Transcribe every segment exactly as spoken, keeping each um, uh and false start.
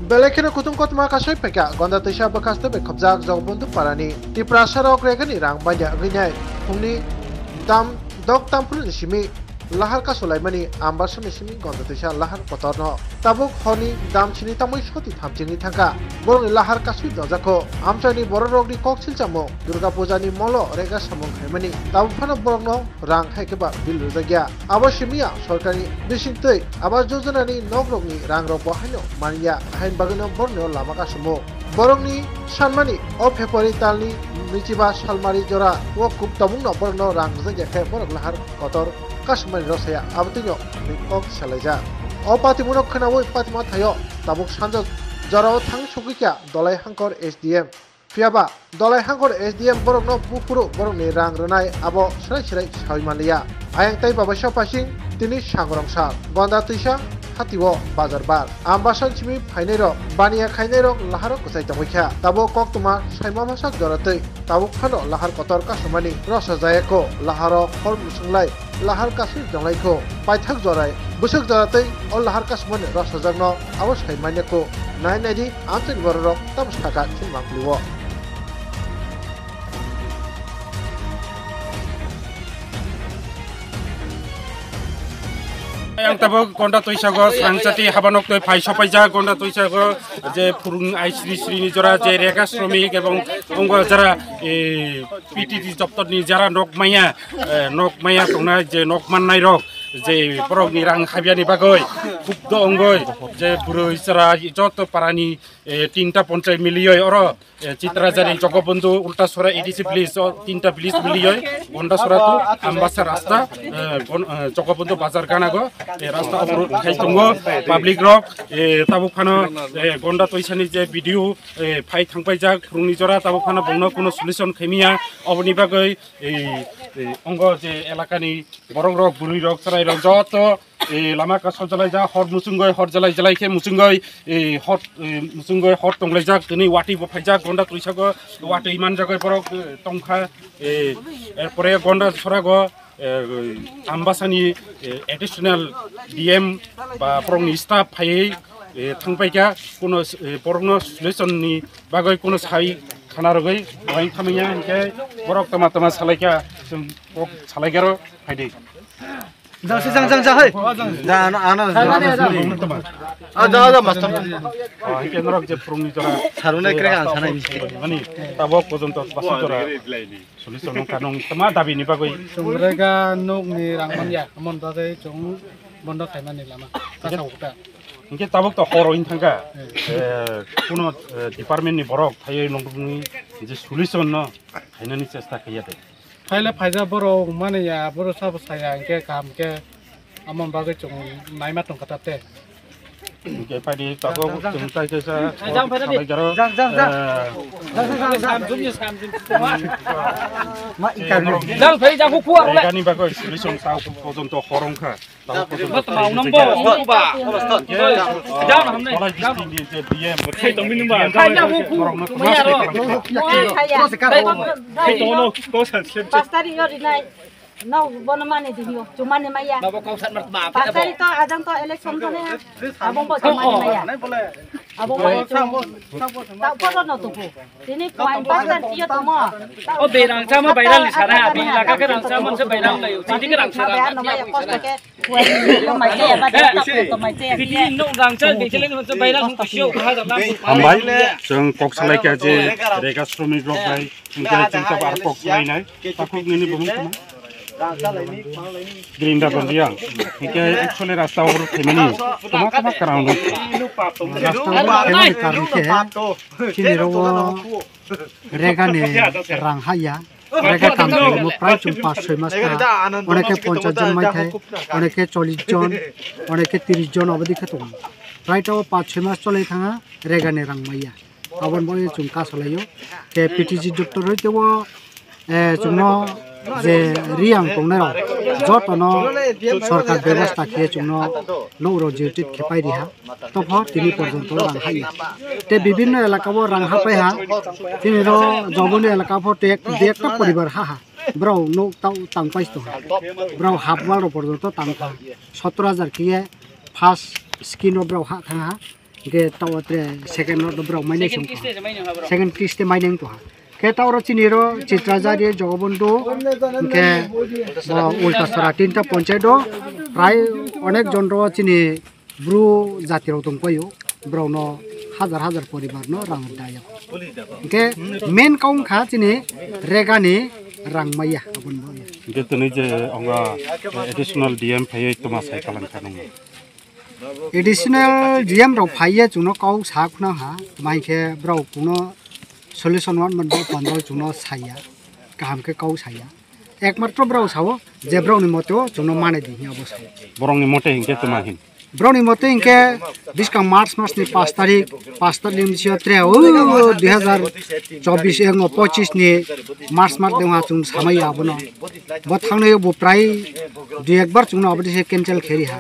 Belai kheno kutung kothoma kasui phaikha Gonda Twisa bwkhaste bai khobjak Jogobondhu Parani. Tiprasa rok regani rang banya wngwi nai phungni dam dok tamphru ni simi lahar kasulaimani Ambasani simi Gonda Twisa lahar kotorno. Tabuk horni dam sini tamwi soti thamchingni thangkha. Borokni lahar kasui dojako. Amchaini bororokni kok silchamo Durga Pujani molo rega samung khaimani. Tabuk phano borokno rang hai khe ba bill rwjakya. Abo simiya sorkarni bisingtwi Awas Yojanani nokrokni rangrok bo haino manya, hain bagwino borokno lama kasumo. Borokni sanmani o February talni nwichiba salmari jora o kuk tabukno borokno rang rwjakya khe borok lahar kotor kasumani rosaya abotwino kok salaijak. O patimungno khwnaui patima thaio tabuk sanja jorao thang sogwikha Dolai Hangkor S D M. Phiyaba Dolai Hangkor S D M borokno buphuru borokni rang rwnai abo swrai swrai saui manliya. Ayang tei babaisa paising tini sangorong sal Gonda Twisa hatio bazar bar. Ambasan simi phainairok baniya khainairok laharo kwchai tongwi kha. Tabuk koktwma saima bwsak joratwi tabuk phano lahar kotor kasumani rosa jayako laharo hor mwswnglai lahar kasui tonglaikho. Paithak jorai bwswk joratwi o lahar kasumani rosajakno abo sai manyakho. Nai naidi amchaini bororok tamo saka chini mangpili o. Ang tabuk Gonda Twisago srangchati habanok twi phai sopaijak Gonda Twisago je phurung ai sri sri ni jora je rega sromik ebong ongwa jara, eh, P T T doptor ni jara nok maya, eh, nok maya tongnai je nok mannai rok je borok ni rang habya ni bagwi khub do ongoi je bwrwi chwrai joto para ni, eh, tinta ponchai milioi oro, eh, Chitrajari, Jogobondhu, Ultasora A D C village, o tinta village milioi Gondasora to Ambasa rasta, eh, Gon-, eh, Jogobondhu bazar ganago, eh, rasta oboro khai tongo public rok, eh, tabuk phano, eh, Gonda Twisani je video, eh, phai thangpaijak phurungni jora tabuk phano bongno kuno solution khaimiya oboni bagwi, eh, eh, ongo je elakani borok rok, bwrwi rok, chwrai rok joto, eh, lama ka sojalaijak, hor muchungoi, hor jalai jalai khe muchungoi, eh, hor, eh, muchungoi hor tonglaijak, tini watwi bo phaijak, Gonda Twisago watwi manjagoi borok, eh, tongkha, eh, erpore Gondasorago, eh, Ambasani, eh, additional D M ba borokni staff phaiwi, eh, thangpaikha, kuno, eh, borokno solution ni bagwi kuno sai khana rwgwi uaing thamya hinkhe borok tama tama salaikha, chwng kok salaikha rw phaidi. Jang se jang jang jang hai. Ja ano ano. Ah, ja ja master. Ah, hinkhe norok je phurungni jora. Sarunai kre ang sanai. Mani tabok pojonto basi jora. Solution nung kanung tama dabi ni bagwi. Chwng rega nuk ni rang manya, amon bagwi chwng bondo khaimani lama. Kasa ukta. Hinkhe tabok to horo in thangka. Eh, kuno, eh, department ni borok thaiwi nungni je solution no khainani chesta khaiya de. Phaile phaija borok mani ya, borok sabo saya hinkhe kaham khe. Amon bagwi chwng naima tongkha tate. Hinkhe phaidi tabok chwng tai kaisa jang, phaidi. Salai garo. Jang, jang, jang. Eh, jang, jang, jang, jang. Samsung ni samsung. Ma ikan. Jang, phai jang, khuwa, khuwa. Gani bagwi solution sa pojonto horong kha. Tabok pojonto ma tma, unang bo, unang ba. Jang, hamne. Jang. Ni je D M. Khai tong bini ba. Khai jang, khuwa. Maya ro. Khai jang. Khai tong no, ko san slip. Pastari yo rinai. No, bono mani di yo, chumani maya. Nabo kau sat mar ma. Pasari to, ajang to election to ne. Abong bo chumani maya. Abong bo chumani. Ta ko no to ko. Tini point pasar tiyo to mo. O berang sama viral ni sana, abi laka ke rang sama se viral layo. Sini ke rang sana. Maya kosto ke. Ko mai ke ba de ta ko mai ke. Kiti no rang sa de chele no se viral hung kisio ha da na. Hambai, chwng kok salai kha je rega sromik rok bai. Hinkhe chwng tabok ar kok lainai, takhuk nini bumung tamo? Grinda Bandiya. Hinkhe actually rasta o khaimani tamo tamo karon rok. Rasta o khaimani karon khe chini rogo rega ni rang haya. Rega kam khaimo prai chwng pas soi mas kha. Onekhe ponchas jon mai thai, onekhe chollish jon, onekhe trish jon obodi khe tongo. Prai tamo pas soi mas cholai thanga rega ni rang maya. Aboni bagwi chwng kasalaio. Khe P T G doctor hoi tebo, eh, chwngno je riyang tongnai rok jotono sorkar bebosta khe chwngno nok rok jiritit khe pai riha. Topho tini porjonto rang haya. Te bibinno elaka bo rang hapai ha. Tini ro joboni elaka pho tek, dek ta poribar ha ha. Brao nok tang pai to ha. Brao half wall rok porjonto tang kha. Sottor hajar khe first scheme o brao ha thang ha. Hingke tao tre second no borok mainai song. Second kisti mainai wngkha. Hingke tao ro chini ro Chitrajari Jogobondhu. Hingke bo Ultasora tinta ponchayat o prai onek jon ro chini Bru jati rok tong paio, borok no hajar hajar poribar no rang daya. Hingke main kong kha chini rega ni rang maya aboni bo. Hingke tini je onga additional D M phaiwi toma sai kalang kha nung. Additional D M rok phaiye chwngno kok sa khuna ha, toma hingke borok kuno solution wan man bo pondro chwngno saya, kaham khe kok saya. Ekmatro borok sao je borokni mote o chwngno mane di hiya bo sao. Borokni mote hingke toma hin. Borokni mote hingke biskang March masni pash tarik, pash tarik ni bisio tre o dui hazar chobbish engo pochis ni March mas de ha chwng samai abono. Bo thangnai bo prai dui ekbar chwngno aboni se cancel kheri ha.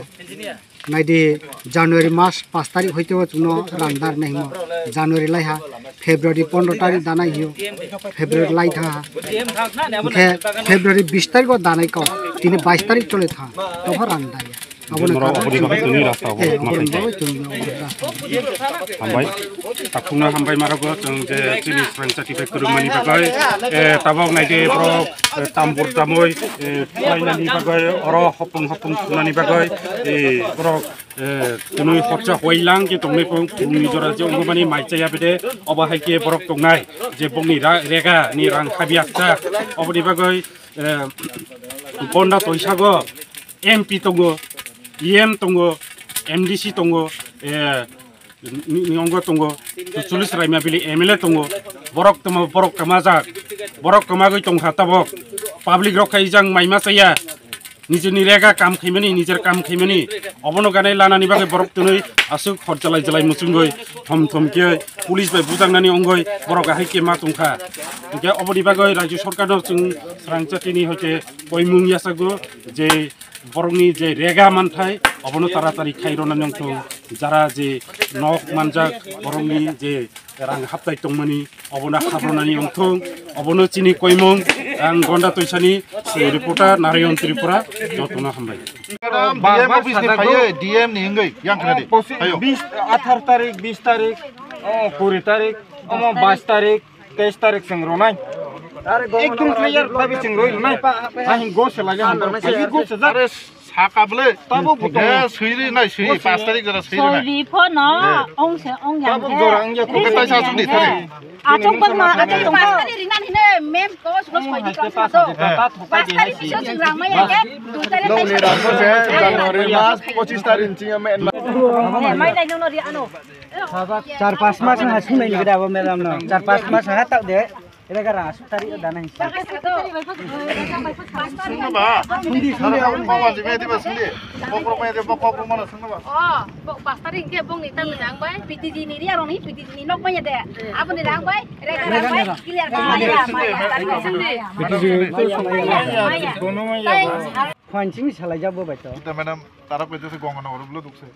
Naidi January mas pash tarik hoite o chwngno rang dar nai himo. January lai ha, February pondro tarik danai hio. February lai tha ha. Hingke February bis tarik o danai kok. Tini bais tarik chole tha. Topha rang dai. Aboni Norok karon aboni bagwi tini rasta o Eh, ma aboni khaikha. bagwi tini rasta. Hambai. Takhukno hambai marogo chwng je chini swrangsa kibai kwrwngmani bagwi, eh, tabok naidi borok, eh, tambur tamoi, eh, khlainani bagwi, oro hopung hopung thunani bagwi, eh, borok, eh, twnwi hotsa huailang khe tongnaipung phungni jora je wngmani mai chaya bede, obo hai khe borok tongnai je bongni ra-, rega ni rang khabiaksa, oboni bagwi, eh, bonda toisago M P tongo, E M tongo, M D C tongo, eh, ni, ni ongo tongo, cholish raima bili M L A tongo, borok tamo, borok kamajak, borok kamagwi tongkha tabok, public rok khai jang maima chaya, nijini rega kam khaimani, nijer kam khaimani, obono ganai lanani bagwi borok twnwi aswk hor jalai jalai muchungwi thom thom khe police bai bujaknani ongoi borok ahai khe ma tongkha. Hingke oboni bagwi rajyo sorkarno chwng swrangsa tini hoite koimung yachago je borokni je rega manthai obono taratari khai rwna nangthung, jara je nok manjak borokni je rang haptai tongmani obono habrwnani wngthung, obono chini koimung ang Gonda Toisani reporter Narayan Tripura jotono hambai. Madam, D M office ni phaiyo, D M ni hingoi yang khna di. Phaio. Bis, athar tarik, bis tarik, oh, kuri tarik, omo bais tarik, teis tarik chwng rwnai. Ekdum clear bhabe chwng rwi rwnai. Ahin go se lai le hambai. Ahin go se jak. Are saka ble. Tabo buto. He, sui ri nai, sui, pas tarik jora sui ri nai. Soi ri pho no, ong se, ong yang. Tabo jora ang ya. Oke, tai sa sung di, thari. Achuk bang ma, achuk tong. Pas tarik ringan hine, mem ko sulo soi di ko. Pas tarik bisa chwng rang mai ya. Dui tarik. Nong ni rang ko se, January mas, pochis tarik ni ching ya men. Mai lai nong no ri ano. Char pas mas ha sunai ni gada bo madam no. Char pas mas ha tak de. Ere gara asuk tari dana hin. Sungno ba. Sundi, sundi, aboni bawa jime di ba sundi. Kokro maya de, kokro mana sungno ba. Oh, bo pas tarik ke bong ni tam jang bai. P T G ni ria rong ni, P T G ni nok maya de. Aboni rang bai, ere gara bai, clear ka maya, maya. P T G ni to maya. Maya. Dono maya. Khwan chini salai jabo bai to. Kita madam, tarap ke jese gong na oro blo dukse.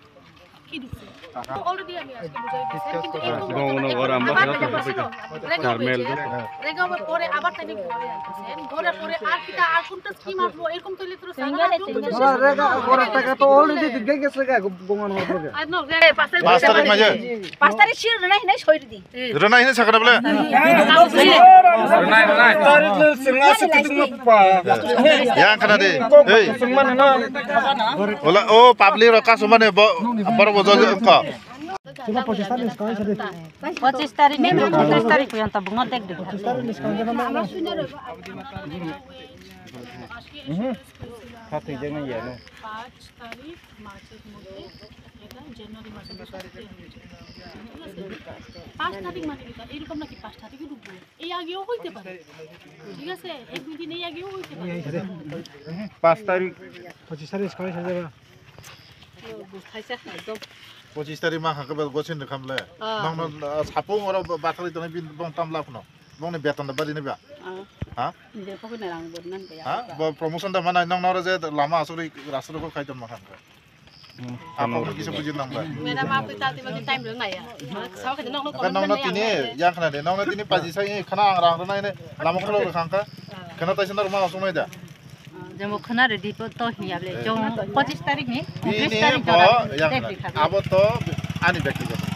Already আমি আজকে বুঝাই দিয়েছি। এরকম কোনো গঙ্গনগর, আমরা আবার সেটা তো করবো না। রেগা হবে, রেগা হবে পরে আবার তাই নিয়ে ঘুরে আসছে। ঘুরে পরে আর কিতা আর কোনটা স্কিম আসবো, এরকম তো ইলেকট্রো সারা রাত ঘুরতে ঘুরতে Ora rega, ora taka to already di gege sega gongan ho. আর নো, রে, পাঁচ তারিখ পাঁচ তারিখ মাঝে? পাঁচ তারিখ শিওর না, নাই, সই দি। Rwna hino sakha na bole? Yang khana de. Hey. Ola o public rok kaso mane bo, boro bo jol ko. Pochis tarik ni, pochis tarik ni, pochis tarik ni, pochis tarik ni. পাঁচ তারিখ মার্চের মধ্যে এটা জানুয়ারি মাসের দশ তারিখে হয়েছে। ঠিক আছে? পাঁচ তারিখ মানে কি? এরকম নাকি পাঁচ তারিখে ঢুকবে? এই আগেও হইতে পারে। ঠিক আছে? এক দুই দিন এই আগেও হইতে পারে। পাঁচ তারিখ। পঁচিশ তারিখ কবে শেষ হবে? ও, বুঝাইছে একদম। পঁচিশ তারিখ মা কাকে বেল গোছেন রেখামলে। হ্যাঁ। নং নং, আহ, সাপোং ওরা বা-, বাতালি তো নাই বিন বং তামলা কোনো। Bongni beton da bari ni ba? Ah. Ha? Nje pokokni rang bor nan ba ya. Ha? Bo promotion da mana nong noro je lama asuri rasta ko khai ton ma khan. Hmm. Apa ko kisa bujin nang ba? Madam, aap to time lo na ya. Sa ka nong nong ko nong nong tini ya khana de nong nong tini paji sai khana ang rang rang nai ne lama kholo khang ka. Khana tai sandar ma asung nai da. Jemo khana ready to, to hiya ble. Jong pochis tarik ni, ungtris tarik jora. Abo to ani bektigoto.